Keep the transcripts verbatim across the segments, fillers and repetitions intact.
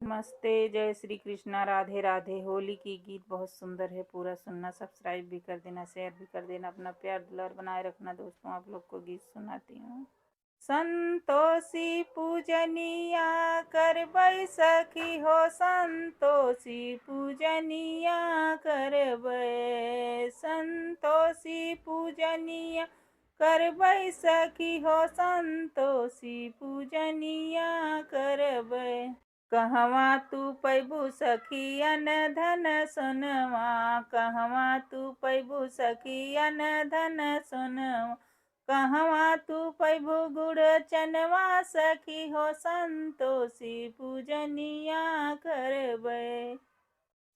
नमस्ते, जय श्री कृष्णा, राधे राधे। होली की गीत बहुत सुंदर है, पूरा सुनना, subscribe भी कर देना, share भी कर देना। अपना प्यार दुलार बनाए रखना दोस्तों। आप लोग को गीत सुनाती हूँ। संतोषी पूजनिया करबै सखी हो, संतोषी पूजनिया करबै, संतोषी पूजनिया करबै सखी हो, संतोषी पूजनिया करबै। कहवाँ तू पैबू सखी अन धन सोनवा, कहवाँ तू पैबू सखी अन धन सोनवा, कहवाँ तू पैबू गुड़ चनवा सखी हो, संतोषी पूजनिया करबै।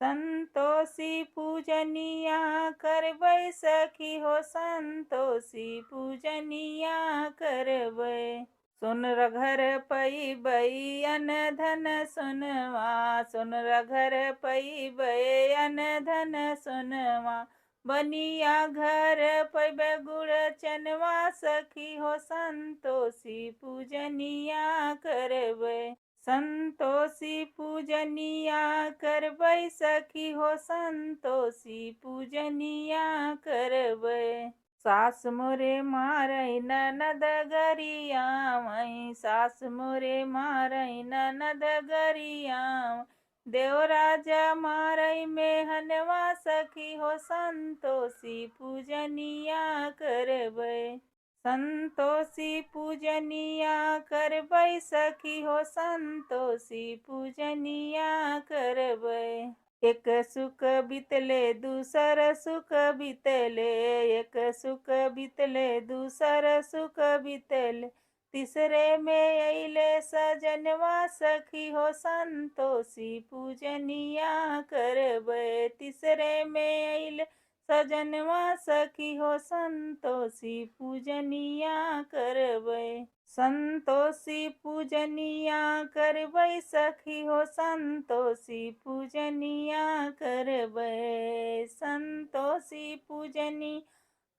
संतोषी पूजनिया करबै सखी हो, संतोषी पूजनिया करबै। सोनर घर पैबै अन धन सोनवा, सोनर घर पैबै अन धन सोनवा। बनिया घर पैबै गुड़ चनवा सखी हो, संतोषी पूजनिया करबै। संतोषी पूजनिया करबै सखी हो, संतोषी पूजनिया करबै। सास मोरे मारै ननद गरियावै, सास मोरे मारै ननद गरियावै। देवराजा मारै मेहनवा सखी हो, संतोषी पूजनिया करबै। संतोषी पूजनिया करबै सखी हो, संतोषी पूजनिया करबै। एक सुख बितले दूसर सुख बितले, एक सुख बितले दूसर सुख बितले। तीसरे में अइले सजनवा सखी हो, संतोषी पूजनिया करबै। तीसरे में अइले सजनवा सखी हो, संतोषी पूजनिया करबै। संतोषी पूजनिया करबै सखी हो, संतोषी पूजनिया करबै। संतोषी पूजनी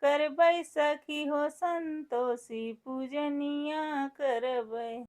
करबै सखी हो, संतोषी पूजनिया करबै।